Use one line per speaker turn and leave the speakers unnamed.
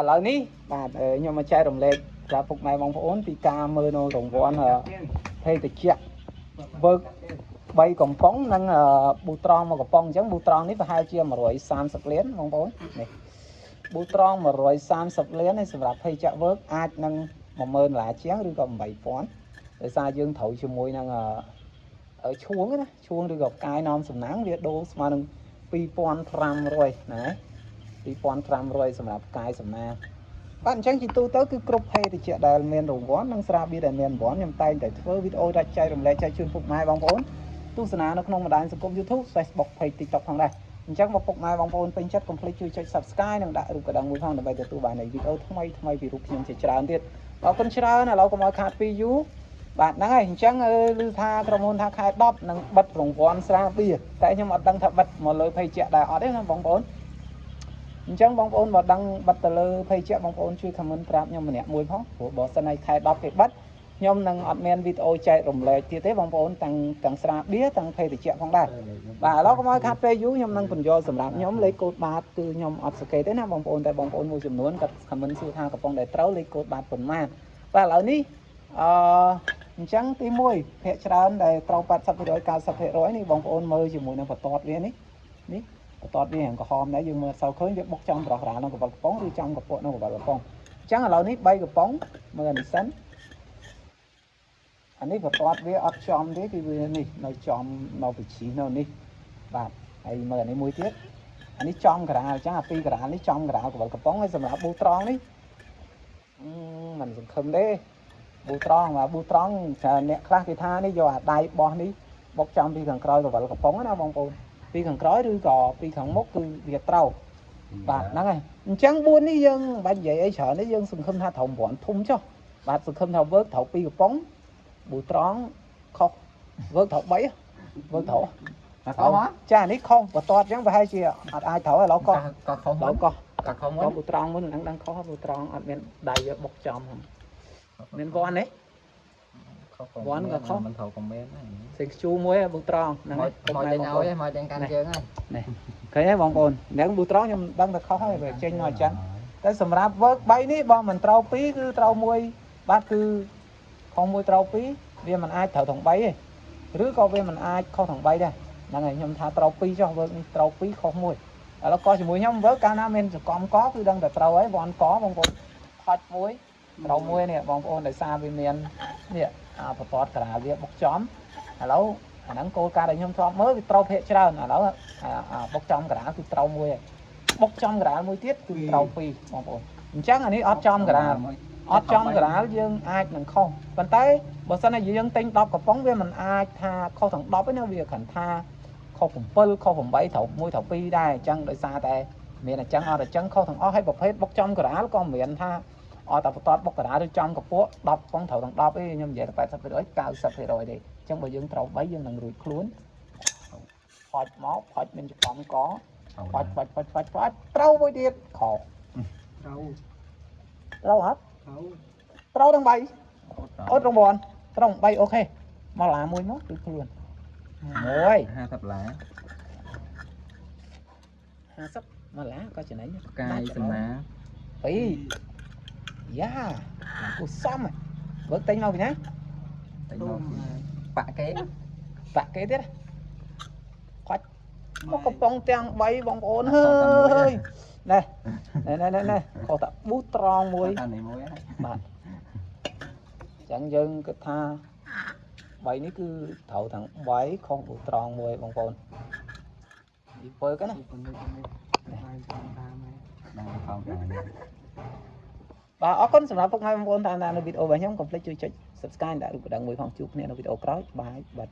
ឥឡូវនេះបាទខ្ញុំមកចែករំលែកប្រាប់ពុកម៉ែបងប្អូនពីការមើលនៅរង្វាន់ភេទជ្ជៈវើក3កំប៉ុងនិងប៊ូត្រង់មួយកំប៉ុងអញ្ចឹងប៊ូត្រង់នេះប្រហែលជា130លានបងប្អូននេះប៊ូត្រង់130លាននេះសម្រាប់ភេទជ្ជៈវើកអាចនឹង10000ដុល្លារជាងឬក៏8000ដោយសារយើងត្រូវជាមួយនឹងឈួងណាឈួងឬក៏ផ្កាយនាំសំណាងវាដូរស្មើនឹង2500ណា2500សម្រាប់ផ្កាយសំណាងបាទអញ្ចឹងជាទូទៅគឺគ្រប់ភេទជ្ជៈដែលមានរង្វាន់និងស្រាបៀរដែលមានរង្វាន់ខ្ញុំតែងតែធ្វើវីដេអូដាក់ចែករំលែកចែកជូនពុកម៉ែបងប្អូនទស្សនានៅក្នុងបណ្ដាញសង្គម YouTube Facebook Page TikTok ផងដែរអញ្ចឹងបើពុកម៉ែបងប្អូនពេញចិត្តកុំភ្លេចជួយចុច Subscribe និងដាក់រូបកណ្ដឹងមួយផងដើម្បីទទួលបាននូវវីដេអូថ្មីថ្មីពីរូបខ្ញុំជាច្រើនទៀតអរគុណច្រើនឥឡូវកុំឲ្យខាតពីយូរបាទហ្នឹងហើយអញ្ចឹងឮថាក្រុមហ៊ុនថាខែ10នឹងបិទរង្វាន់ស្រាបៀរតែខ្ញុំអត់ដឹងថាបិទមកលើភេសជ្ជៈដែរអត់ទេណាបងប្អូនអញ្ចឹងបងប្អូនបើដឹងបិទទៅលើភេសជ្ជៈបងប្អូនជួយ comment ប្រាប់ខ្ញុំម្នាក់មួយផងព្រោះបើសិនឲ្យខែ10គេបិទខ្ញុំនឹងអត់មានវីដេអូចែករំលែកទៀតទេបងប្អូនទាំងទាំងស្រាបៀរទាំងភេសជ្ជៈផងដែរបាទឥឡូវកុំឲ្យខាតពេលយូរខ្ញុំនឹងបញ្យល់សម្រាប់ខ្ញុំលេខកូដបាតគឺខ្ញុំអត់សង្កេតទេណាបងប្អូនតែបងប្អូនមួយចំនួនគាត់ comment សួរថាកំពុងតែត្រូវលេខកូដបាតប៉ុន្មានបាទឥឡូវនេះអឺអញ្ចឹងទី1ភាគច្រើនដែលត្រូវ80% 90%នេះបងប្អូនមើលជាមួយនឹងបន្ទាត់វានេះនេះបន្ទាត់វារាងក្រហមដែរយើងមើលអត់សូវឃើញវាបុកចំប្រោះក្រាលក្នុងកវលកំប៉ុងឬចំកពក់ក្នុងកវលកំប៉ុងអញ្ចឹងឥឡូវនេះ3កំប៉ុងមើលអានេះសិនអានេះបន្ទាត់វាអត់ចំទេគឺវានេះនៅចំនៅវិជីនៅនេះបាទហើយមើលអានេះមួយទៀតអានេះចំក្រាលអញ្ចឹងអាពីរក្រាលនេះចំក្រាលកវលកំប៉ុងហើយសម្រាប់ប៊ូត្រង់នេះមិនសង្ឃឹមទេប៊ូត្រង់បាទប៊ូត្រង់អ្នកខ្លះគេថានេះយកអាដៃបោះនេះបុកចំពីខាងក្រោយកវលកំប៉ុងណាបងប្អូនពីខាងក្រោយឬក៏ពីខាងមុខគឺវាត្រូវបាទហ្នឹងហើយអញ្ចឹង4នេះយើងមិនបាច់និយាយអីច្រើនទេយើងសង្ឃឹមថាត្រូវ9ធំចុះបាទសង្ឃឹមថាវើកត្រូវ2កំប៉ុងប៊ូត្រង់ខុសវើកត្រូវ3វើកត្រូវ
តែខុសមក
ចានេះខុសបន្ទាត់អញ្ចឹងប្រហែលជាអត់អាចត្រូវឥឡូវកោះ
ក៏ខុស
ឥឡូវកោះ
ក៏ខុសមុន
កោះប៊ូត្រង់មុននឹងដឹងខុសប៊ូត្រង់អត់មានដៃវាបុកចំហ្នឹងមានវ៉ាន់ទេ វ៉ាន់ក៏ខុស
មិនត្រូវកុំមានហ្នឹង
សេងខ្ជូមួយប៊ូត្រង់ហ្នឹង
មកមកដេញឲ្យមកដេញកាន់ជើងហើយ
នេះឃើញទេបងប្អូនហ្នឹងប៊ូត្រង់ខ្ញុំដឹងតែខុសហើយវាចេញមកអញ្ចឹងតែសម្រាប់ work 3នេះបើមិនត្រូវ2គឺត្រូវមួយបាទគឺខុសមួយត្រូវ2វាមិនអាចត្រូវទាំង3ទេឬក៏វាមិនអាចខុសទាំង3ដែរហ្នឹងហើយខ្ញុំថាត្រូវ2ចុះ work នេះត្រូវ2ខុស1ឥឡូវកោះជាមួយខ្ញុំ work កាលណាមានសកំកគឺដឹងតែត្រូវហើយវ៉ាន់កបងប្អូនផាច់មួយត្រូវមួយនេះបងប្អូនដោយសារវាមាននេះអាបន្ទាត់ក្រាលវាបុកចំឥឡូវអាហ្នឹងគោលការណ៍ដែលខ្ញុំធ្លាប់មើលវាត្រូវភាកច្រើនឥឡូវអាបុកចំក្រាលគឺត្រូវមួយហើយបុកចំក្រាលមួយទៀតគឺត្រូវពីរបងប្អូនអញ្ចឹងអានេះអត់ចំក្រាលអត់ចំក្រាលយើងអាចនឹងខុសប៉ុន្តែបើសិនជាយើងទិញ10កំប៉ុងវាមិនអាចថាខុសទាំង10ទេណាវាគ្រាន់ថាខុស7ខុស8ត្រូវ1ត្រូវ2ដែរអញ្ចឹងដោយសារតែមានអញ្ចឹងអត់អញ្ចឹងខុសទាំងអស់ហើយប្រភេទបុកចំក្រាលក៏មិនមែនថាអត់តែបន្ទាត់បុកក្រាលឬចំកពក់10កំប៉ុងត្រូវទាំង10ទេខ្ញុំនិយាយតែ80% 90%ទេអញ្ចឹងបើយើងត្រូវ3យើងនឹងរួចខ្លួនផាច់មកផាច់មានចកំកផាច់ផាច់ផាច់ផាច់ផាច់ត្រូវមួយទៀតខុស
ត្រូវ
ត្រូវអត់
ត្រូវ
ត្រូវទាំង3អត់រង្វាន់ត្រូវ3អូខេមកឡាមួយមកគឺខ្លួន1
50ឡា
50មកឡាក៏ចំណេញ
ផ្កាយសំណា
2យ៉ាគូសំវើកទិញមកពីណា
តែមកបាក់គេ
បាក់គេទៀតខ្វាច់មកកំប៉ុងទាំង3បងប្អូនហើយណែណែណែណែខុសតែប៊ូត្រង់មួយ
តានេះមួយហ្នឹង
បាទអញ្ចឹងយើងគិតថា3នេះគឺត្រូវទាំង3ខុសប៊ូត្រង់មួយបងប្អូននេះពើកណា
ពីនេះនេះតាមតាមហើយ
ដល់ខំដែរ
បាទអរគុណសម្រាប់ពុកម៉ែបងប្អូនតាមដាននៅវីដេអូរបស់ខ្ញុំកុំភ្លេចជួយចុច Subscribe ដាក់រូបកណ្ដឹងមួយផងជួបគ្នានៅវីដេអូក្រោយបាយបាទ